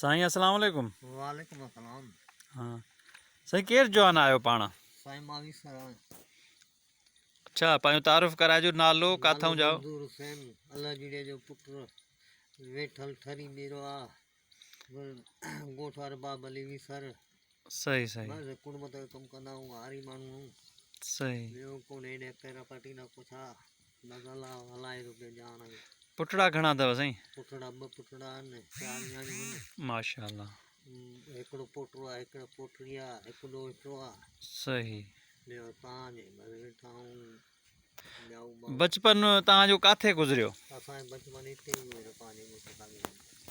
سائين اسلام عليڪم. وعليڪم السلام. ها سائين ڪير جوان آهيو پاڻ؟ سائين مان ويسر آهيان. اڇا پنهنجو تعارف ڪرائجو نالو ڪاٿئون جاؤ؟ منظور حسين الله جڙي جو پٽ ويٺل ٺري ميرو آ ڳوٺ ارباب علي ويسر. صحيح صحيح. بس ڪڙمت جو ڪم ڪندا آهيون هاري ماڻهو آهيون. صحيح. ٻيو ڪونهي هيڏي پيرا پٽي نه ڪو ڇا بس الله هلائي ٿو پيو ڄاڻ. پٽڙا گهڻا اٿو سائين؟ پٽڙا ٻه پٽڙا آهن چار نياڻيون آهن. ماشاءالله. هڪڙو پوٽو آهي هڪڙو پوٽڙي آهي هڪ ڏوهٽو آهي. صحيح. ٻيو تان جي بس ويٺا آهيون. بچپن توهان جو ڪاٿي گذريو؟ اسان جو بچپن هتي ئي گذريو پنهنجي ڳوٺ ساڳي ۾.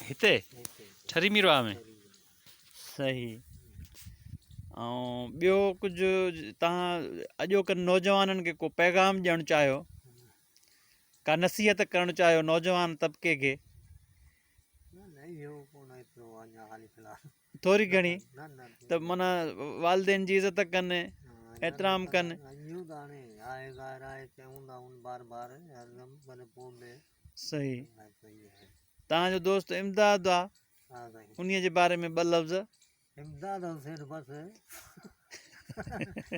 هتي؟ ٺري ميرواهه ۾؟ صحيح ۽ ٻيو ڪجهه توهان اڄوڪن نوجوانن کي ڪو پيغام ڏيڻ چاهيو ڪا نصيحت ڪرڻ چاهيو نوجوان طبقي کي؟ ٿوري گهڻي ته معنيٰ والدين جي عزت ڪن احترام ڪن. صحيح توهان جو دوست امداد آ انهي جي باري ۾ ٻه لفظ. امداد حسين بس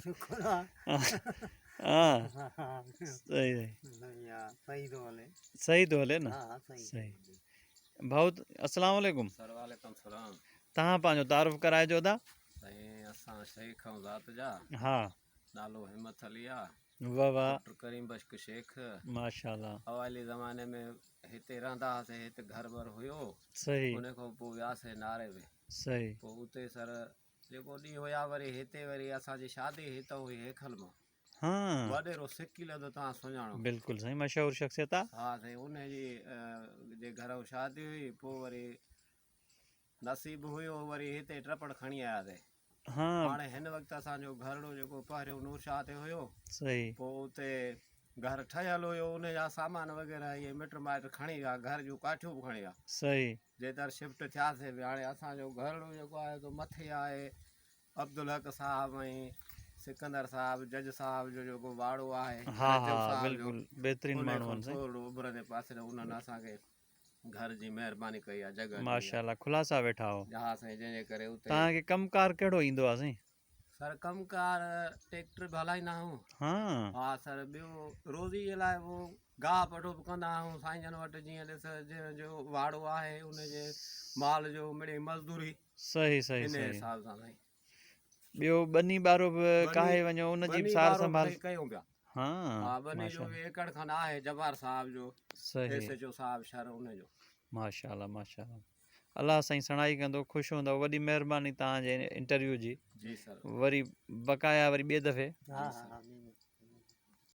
شڪر آ. ها صحيح صحيح ٿو هلي. صحيح ٿو هلي نه. صحيح ڀائو السلام عليڪم. سر وعليڪم السلام. تهان پنهنجو تعارف ڪرائجو ادا. سائين اسان شيخ آهيون ذات جا. ها. نالو همت علي آ. واه واه. پٽ ڪريم بخش شيخ. ماشاءالله. اوائلي زماني ۾ هتي رهندا هئاسين هت گهر ور هيو. صحيح. ان کان پوء وياسين ناري ۾. صحيح. پوء اتي سر جيڪو ڏينهن هيا وري هتي وري اسان جي شادي هت هئي هيکل مان. ها. وڏيرو سڪيل ته توهان سڃاڻو. بلڪل سائين مشهور شخصيت آ. ها سائين ان جي جي گهر شادي هئي پوء وري نصيب هيو وري هتي ٽپڙ کڻي آياسين. ها. هاڻي هن وقت اسان جو گهرڙو جيڪو پهريون نور شاهه تي هيو. صحيح. پوء اتي گهر ٺهيل هيو ان جا سامان وغيره اهي مٽ مائٽ کڻي ويا گهر جون ڪاٺيون به کڻي ويا. صحيح. جيتر شفٽ ٿياسين به هاڻي اسان جو گهرڙو جيڪو آهي سو مٿي آهي عبدالحق صاحب ۽ سڪندر صاحب جج صاحب جو جيڪو واڙو آهي ها رجب ها صاحب جو بلڪل بهترين ان ماڻهو کان آهن سائين. ٿورڙو اڀرندي پاسي انهن اسان کي گهر جي مهرباني ڪئي آهي جڳهه ڏني آهي. ماشاءالله خلاصا ويٺا آهو. ها سائين جنهن جي ڪري اتي. توهان کي ڪم ڪار ڪهڙو ايندو آهي سائين؟ سر ڪم ڪار ٽيڪٽر به هلائيندا آهيون. ها. ها سر ٻيو روزي جي لاء اهو گاهه پٺو به ڪندا آهيون سائين جن وٽ جيئن ڏس جنهن جو واڙو آهي ان جي مال جو مڙئي مزدوري. صحيح صحيح ان صحيح. حساب سان سائين. ٻيو ٻني ٻارو به ڪاهي وڃو ان جي به ٻني سار ٻارو به سنڀال. سائين ڪيون پيا. ها ها ٻني جو ماشاءالله. به ايڪڙ کن آهي جبار صاحب جو صحيح. ايس ايڇ او صاحب شھر ان جو. ماشاءالله ماشاءالله الله سائين سڻائي ڪندو خوش هوندؤ وڏي مهرباني توهان جي انٽرويو جي جي سر. وري بقايا وري ٻئي دفعي. ها ها.